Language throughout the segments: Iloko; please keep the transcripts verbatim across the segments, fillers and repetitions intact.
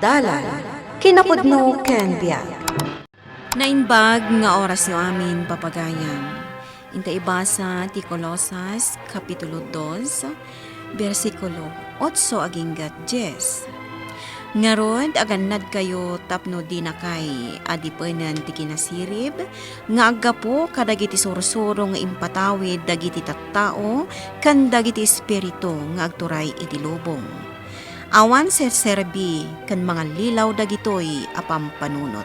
Dalan, kinapudno ken biag. Naimbag nga orasyo amin, papagayam. Inta ibasa ti Colosas, Kapitulo dos, bersikulo otso agingga dies. Ngarud, agannadkayo tapno dinakay a dipenen ti kinasirib nga aggapu kadagiti sursuro nga impatawid dagiti tattao ken dagiti espiritu nga agturay iti lubong. Awan serserbi ken mangallilaw dagitoy a pampanunot.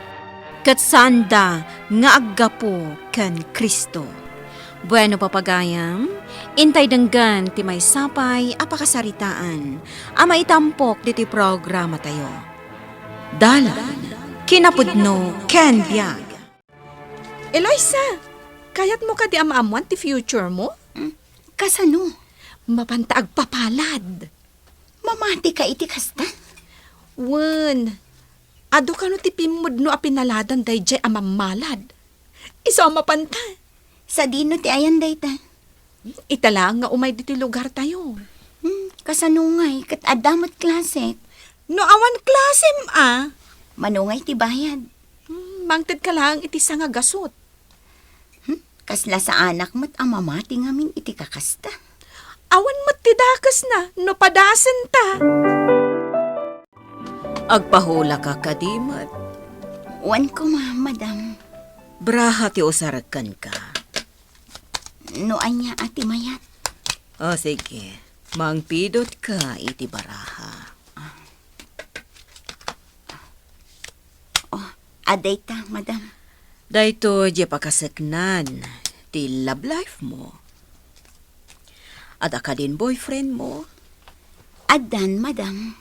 Ket saanda nga aggapu ken Cristo. Bueno, papagayam, intay denggen ti maysa pay a pakasaritaan a maitampok ditoy programatayo. Dalan, kinapudno ken biag. Eloisa, kayatmo kadi a maammoan ti future mo? Mm, kasano? Mapanta agpapalad. Mamati ka iti kasta? Wen, adu kano ti pimmudno a pinaladan daydiay a mammalad. Isu a mapanta. Sadino ti ayan dayta? Ita laeng nga umay ditoy lugartayo. Hmm, kasano ngay? Ket adda met klasek. No awan klasem a? Mano ngay ti bayad? Hmm, mangted ka laeng iti sangagasut. Hmm, kasla saanak met a mamati ngamin iti kakasta. Awan met ti dakesna no padasenta. Agpahulaka kadi met? Wen koma, madam. Baraha ti usarek kenka. No ania a ti mayat. O, sige. Mangpidotka iti baraha. O, adda ita, madam. Daytoy diay pakaseknan ti love life mo. Adda kadin boyfriend mo? Addan, madam.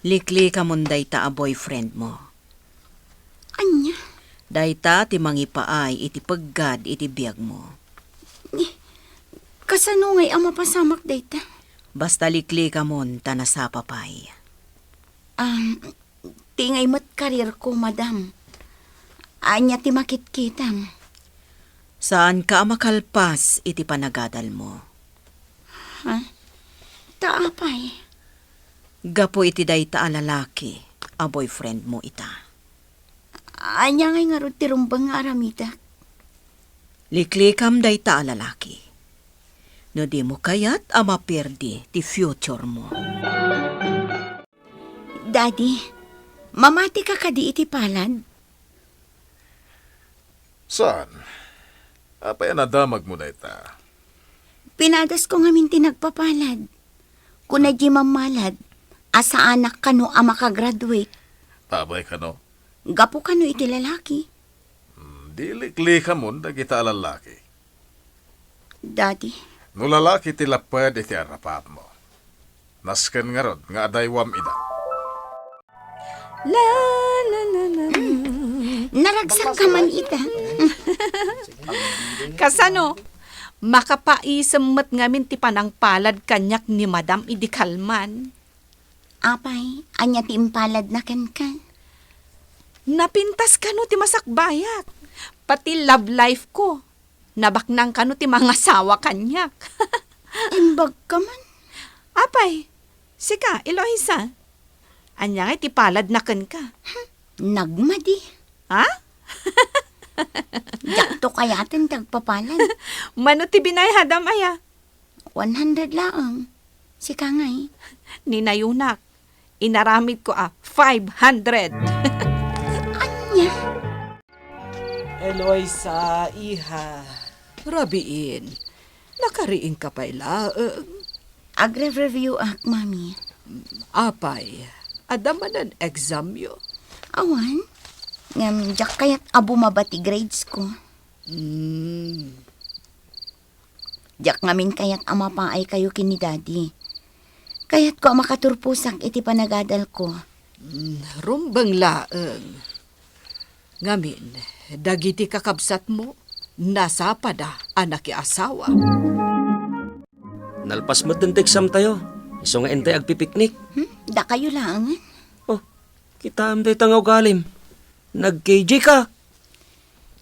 Liklikamon dayta a boyfriend mo. Ania? Dayta ti mangipaay iti peggad iti biagmo. Ni, kasano ngay a mapasamak dayta? Basta liklikamon ta nasapa pay. Um, ti ngay met karierko, madam. Ania ti makitkitam? Saanka a makalpas iti panagadalmo. Ha? Ta apay? Gapu iti dayta a lalaki a boyfriend mo ita. Ania ngay ngarud ti rumbeng nga aramidak? Liklikam dayta a lalaki. No dimo kayat a maperdi ti future mo. Daddy, mamatika kadi iti palad? Saan? Apay a nadamagmo dayta? Pinadasko ngamin ti nagpapalad. Kuna di mammalad, a saanak kano a makagraduate. Apay kano? Gapu kano iti lalaki. Hmm, di liklikamon dagita a lalaki. Daddy. No lalaki ti lapped iti arrapatmo, nasken ngarud nga adaywam ida. La, la, la, la. Naragsak ka man ita. Kasano? Makapaisem met ngamin ti panangpalad kaniak ni Madam idi kalman. Apay, ania ti impaladna kenka? Napintas kano ti masakbayak. Pati love life ko. Nabaknang kano ti mangasawa kaniak. Imbag ka man. Apay, sika, Eloisa. Ania ngay ti paladna kenka? Nagmadi. Ha? Diakto kayaten ti agpapalad. Mano ti binayadam aya? One hundred laeng. Sika ngay? Ni nayunak, inaramidko a five hundred. Ania? Eloisa, iha. Rabiin, nakariingka pay laeng. Agre-review ak, Mami. Apay, adda manen examyo? Awan. Ngem, diak kayat a bumaba ti grades ko. Hmm. Diak ngamin kayat a mapaay kayo ken ni Daddy. Kayatko a makaturposak iti panagadalko. Mm, rumbeng laeng. Ngamin, dagiti kakabsatmo, nasapada a nakiasawa. Nalpas met ti exam tayo. Isu nga intay agpipiknik. Hmm? Dakayo laengen? Oh, kitaem dayta nga ugalim. Nag-K J ka.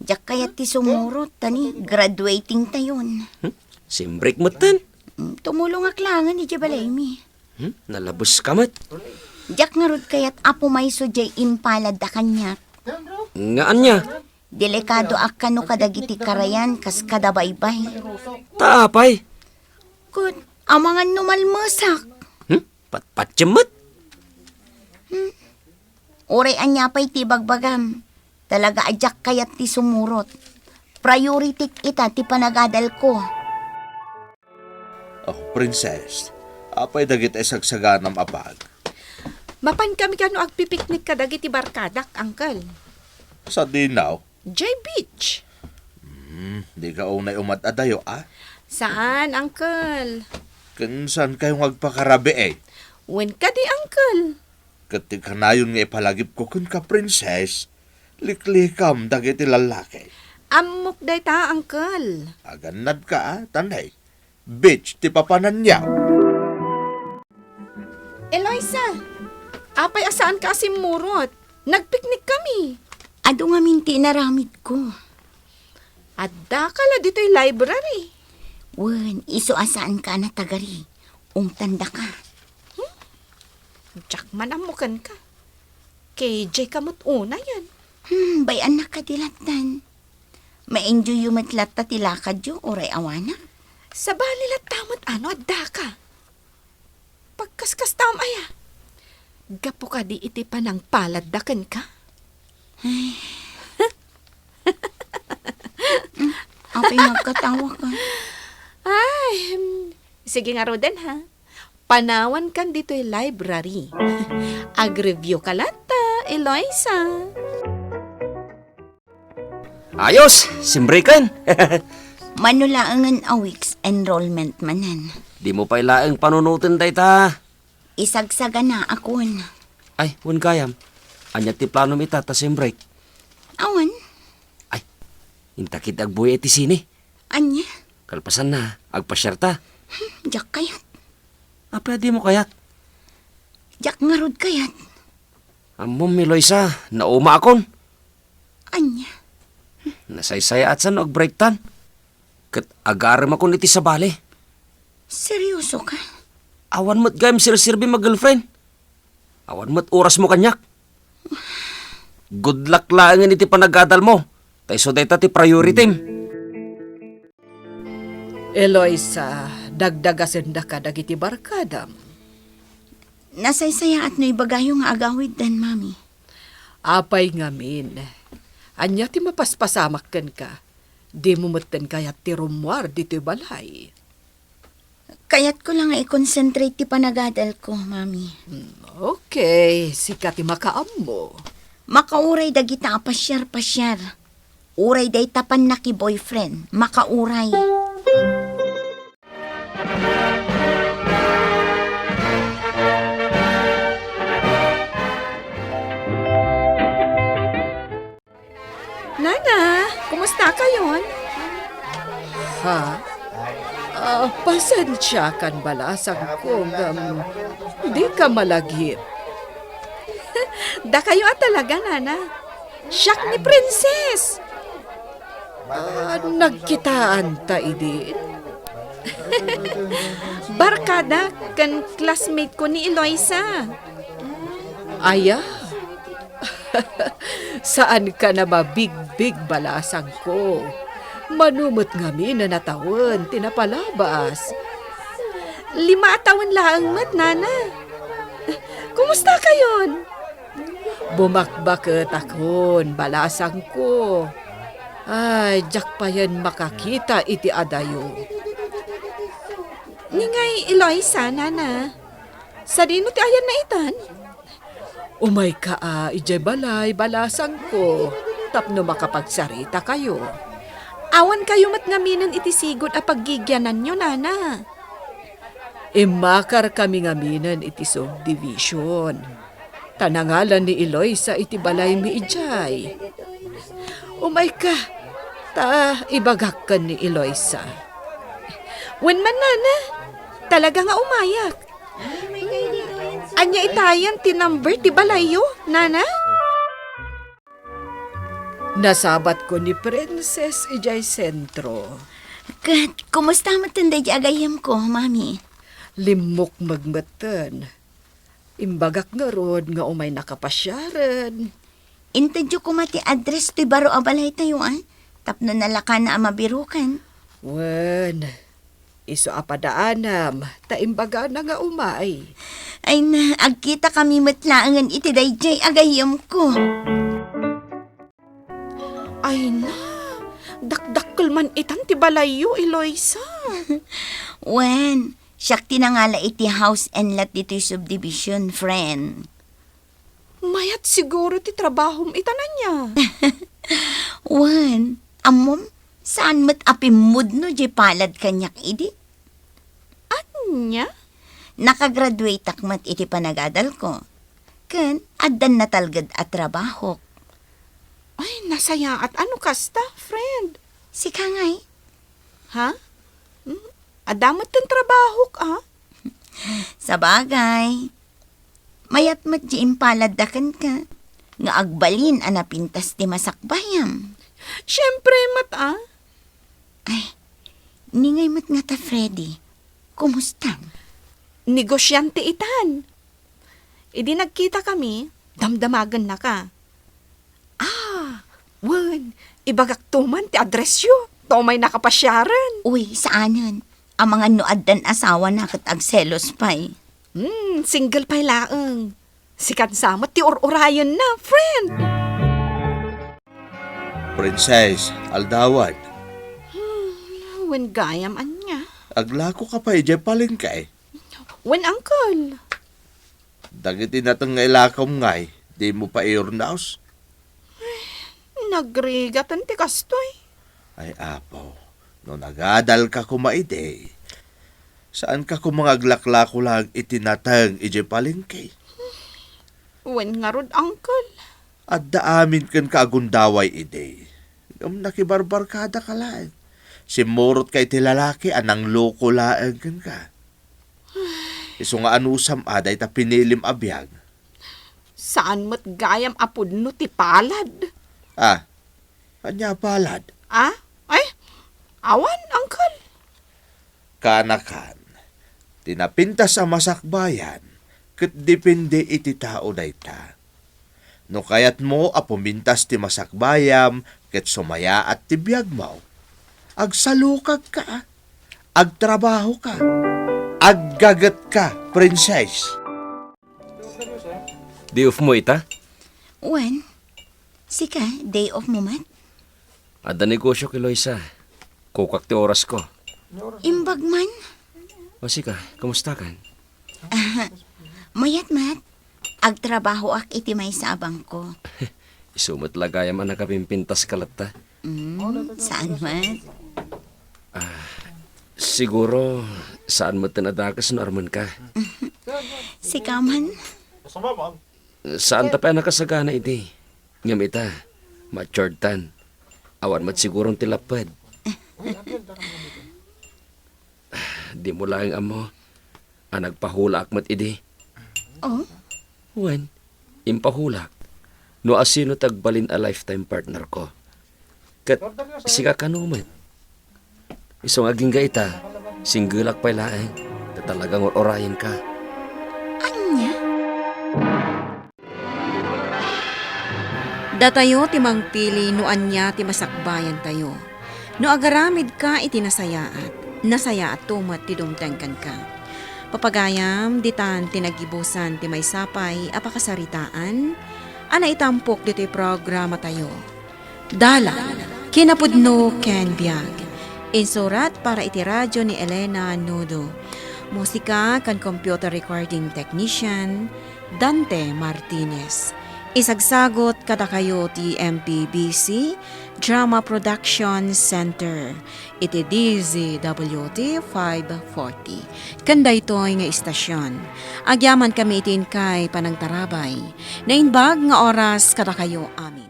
Diak kayat ti sumurot, ta ni graduating tayon. Hmm? Simbrik metten. Hmm, tumulongak laengen idiay balaymi. Hmm? Nalabes ka met. Diak ngarud kayat a pumayso diay impalad a kaniak. Nga ania? Delikadoak kano kadagiti karayan kas kada baybay. Ta apay? Ket, amangan no malmesak. Hmm? Patpatiem met? Hmm. Uray ania pay ti ibagbagam. Talaga a diak kayat ti sumurot. Priority ita ti panagadalko. Oh, Princess, apay dagiti sagsaganam a bag? Mapan kami kano agpipiknik kadagiti barkadak, Uncle. Sadino? Jay Beach. Hmm, dika unay umad-adayo, a? Saan, Uncle? Ken saan kayo nga agpakarabii? Wen kadi, Uncle? Ket ti kanayon nga ipalagipko kenka, Princess, liklikam dagiti lallaki. Ammok dayta, Uncle. Agannadka, a, tanay. Beach ti papananyo. Eloisa, apay a saanka a simmurot? Nagpiknik kami. Adu ngamin ti inaramidko. Addaka la ditoy library. Wen, isu a saanka a natagari. Ungtandaka. Hmm? Diak man ammo kenka. K J ka met unayen. Hmm, bay-annak kadi lattan. Ma-enjoyyo met latta ti lakadyo, uray awanak. Sabali latta met a no addaka. Pagkaskastam aya? Gapu kadi iti panangpaladda kenka? Ay. Apay nga agkatawaka? Ay, em, sige ngaruden, ha? Panawankan ditoy library. Agreview ka latta, Eloisa. Ayos, simbreaken. Mano laengen a weeks enrollment manen. Dimo pay laeng panunoten dayta. Isagsaganaakon. Ay, wen gayam. Ania ti planom ita ta simbreak? Awan. Ay, inta ket agbuya iti sine. Ania? Kalpasanna, agpasiarta. Hmm, diak kayat. Apay a dimo kayat? Diak ngarud kayat. Ammom, Eloisa, naumaakon. Ania? Nasaysayaatsan no agbreaktan. Ket agaremakon iti sabali. Seriosoka? Awan met gayam serserbim a girlfriend. Awan met orasmo kaniak. Good luck laengen iti panagadalmo. Ta isu dayta ti prioritim. Eloisa, dagdagasendaka dagiti barkadam. Nasaysayaat no ibagayo nga agawiddan, Mami. Apay ngamin? Ania ti mapaspasamak kenka? Dimo metten kayat ti rummuar ditoy balay? Kayatko la nga i-concentrate ti panagadalko, Mami. Hmm, okay, sika ti makaammo. Makauray dagita a pasiar-pasiar. Uray dayta pannakiboyfriend, makauray. Nana, kumusta kayon? Ha? Ah, pasensiakan, balasangko, ngem dika malagip. Dakayo a talaga, Nana. Siak ni Princess. Ah, nagkitaanta idin? Barkada ken classmate ko ni Eloisa. Aya? Saanka a mabigbig, balasangko. Mano met ngamin a tawen ti napalabas? Lima a tawen laeng met, Nana. Kumusta kayon? Bumakbaketakon, balasangko. Ay, diak payen makakita iti adayo. Ningay Eloisa, Nana. Sadino ti ayanna itan? Umayka a idiay balay, balasangko, tapno makapagsarita kayo. Awan kayo met ngaminen iti sigud a paggigiananyo, Nana. Immakar kami ngaminen iti subdivision. Ta nangalan ni Eloisa iti balaymi idiay. Umayka, ta ibagak ken ni Eloisa. Wen man, Nana, talaga nga umayak. Ania itayen ti number ti balayyo, Nana? Nasabatko ni Princess idiay sentro. Ket kumusta metten daydi a gayyemko, Mami? Limmukmeg metten. Imbagak ngarud nga umaynaka pasiaren. Intedyo koma ti address toy baro a balaytayo, a? Tapno nalakana a mabiroken. Wen, isu a padaanam, ta imbagana nga umay. Ay na, agkitakami met laengen iti daydiay a gayyemko. Ay na, dakdakkel man itan ti balayyo, Eloisa. Wen, siak ti nangala iti house and lot ditoy subdivision, friend. Mayat siguro ti trabahom itan, ania? Wen, ammom, saan met a pimmudno diay palad kaniak idi. Ania? Nakagraduateak met iti panagadalko. Ken addan natalged a trabahok. Ay, nasayaat a no kasta, friend. Sika ngay? Ha? Hmm? Adda met ken trabahok, a? Sabagay. Mayat met diay impaladda kenka nga agbalin a napintas ti masakbayam. Siempre met, a. Ay, ni ngay met ngata, Freddy. Kumustam? Negosiante itan. Idi nagkitakami, damdamagennaka. Ah, wen, ibagakto man ti addressyo. Ta umaynaka pasiaren. Uy, saanen. Amangan no addan asawana ket agselos pay. Hmm, single pay laeng. Sikan sa met ti ur-urayenna, friend. Princess, aldawan. Hmm, wen gayam, ania? Aglakoka pay idiay palengke? Wen, uncle. Dagiti nateng nga ilakom ngay, dimo pay iurnos? Nagrigaten ti kastoy. Ay, Apo, no nagadalka koma idi, saanka koma nga aglaklako laeng iti nateng idiay palengke? Wen ngarud, uncle. Adda amin kenka a gundaway idi. Ngem nakibarbarkadaka laeng. Simmurotka iti lalaki a nangloko laeng kenka. Isu nga anusam a dayta pinilim a biag. Saan met gayam a pudno ti palad. Ah, ania a palad? Ah? Ay, awan, uncle. Kaanakan, ti napintas a masakbayan, ket depende iti tao dayta. No kayatmo a pumintas ti masakbayam ket sumayaat ti biagmo, agsalukagka, agtrabahoka, aggagetka, Princess. Day off mo ita? Wen, sika, day off mo met? Adda negosiok, Eloisa. Kukak ti orasko. Imbag man? O sika, kumustakan? Ah, mayat met. Agtrabahoak iti maysa a bangko. Isu met la gayam a nakapimpintaska latta. Mm, saan met? Ah, siguro, saan met ti nadakes no armenka. Sika man? Saanta pay a nakasagana idi. Ngem ita, maturedtan. Awan met siguron ti lapped. Dimo laeng ammo a nagpahulaak met idi. Oh? Wen, impahulaak no asino ti agbalin a lifetime partner ko. Ket sika kano met? Isu nga agingga ita, singgelak pay laeng, ta talaga nga ur-urayenka. Ania? Datayo ti mangpili no ania ti masakbayantayo. No agaramidka iti nasayaat, nasayaatto met ti dumteng kenka. Papagayam, ditan ti naggibusan ti maysa pay a pakasaritaan a naitampok ditoy programatayo. Dalan, kinapudno ken biag. Insurat para iti radio ni Elena Nudo. Musika ken computer recording technician, Dante Martinez. Isagsagut kadakayo ti M P B C Drama Production Center iti D Z W T five forty. Ken daytoy nga istasion, agyamankami iti inkay panangtarabay. Naimbag nga oras kadakayo amin.